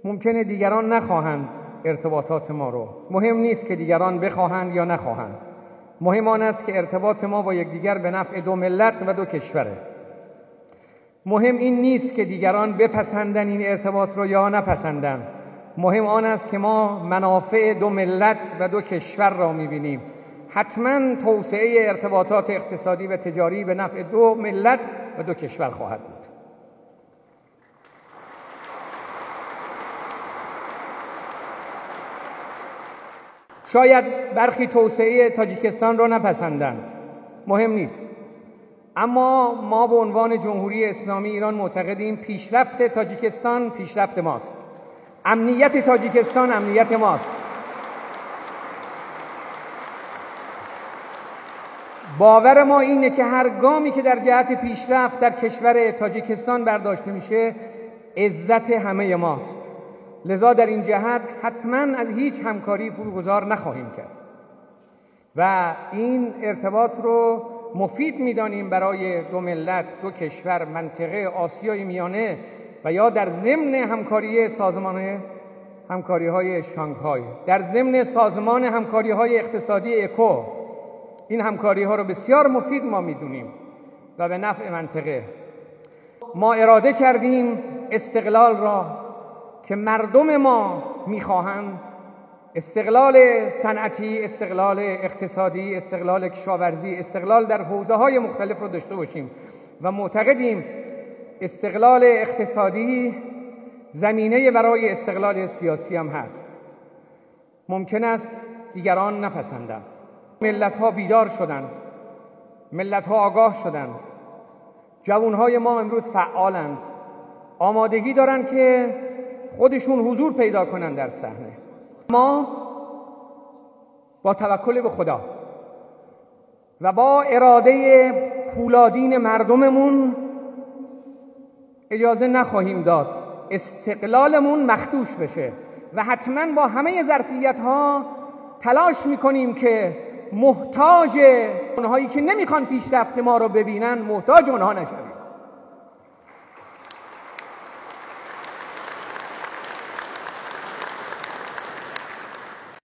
ممکنه دیگران نخواهند ارتباطات ما رو. مهم نیست که دیگران بخواهند یا نخواهند. مهم آن است که ارتباط ما با یکدیگر به نفع دو ملت و دو کشوره. مهم این نیست که دیگران بپسندن این ارتباط رو یا نپسندن. مهم آن است که ما منافع دو ملت و دو کشور را می‌بینیم. حتما توسعه ارتباطات اقتصادی و تجاری به نفع دو ملت و دو کشور خواهد بود. شاید برخی توسعه تاجیکستان را نپسندند، مهم نیست. اما ما به عنوان جمهوری اسلامی ایران معتقدیم پیشرفت تاجیکستان پیشرفت ماست. امنیت تاجیکستان امنیت ماست. باور ما اینه که هر گامی که در جهت پیشرفت در کشور تاجیکستان برداشته میشه عزت همه ماست. لذا در این جهت حتما از هیچ همکاری فروگذار نخواهیم کرد و این ارتباط رو مفید میدانیم برای دو ملت، دو کشور، منطقه آسیای میانه و یا در ضمن همکاری سازمان همکاری‌های شانگهای، در ضمن سازمان همکاری‌های اقتصادی اکو. این همکاری‌ها رو بسیار مفید ما میدونیم و به نفع منطقه. ما اراده کردیم استقلال را که مردم ما میخواهند، استقلال صنعتی، استقلال اقتصادی، استقلال کشاورزی، استقلال در حوزه‌های مختلف رو داشته باشیم و معتقدیم استقلال اقتصادی زمینه برای استقلال سیاسی هم هست. ممکن است دیگران نپسندند. ملت‌ها بیدار شدند، ملت‌ها آگاه شدند، جوان‌های ما امروز فعالند، آمادگی دارند که خودشون حضور پیدا کنن در صحنه. ما با توکل به خدا و با اراده پولادین مردممون اجازه نخواهیم داد استقلالمون مخدوش بشه و حتما با همه ظرفیت‌ها تلاش میکنیم که محتاج اونهایی که نمیخوان پیشرفت ما رو ببینن، محتاج اونها نشویم.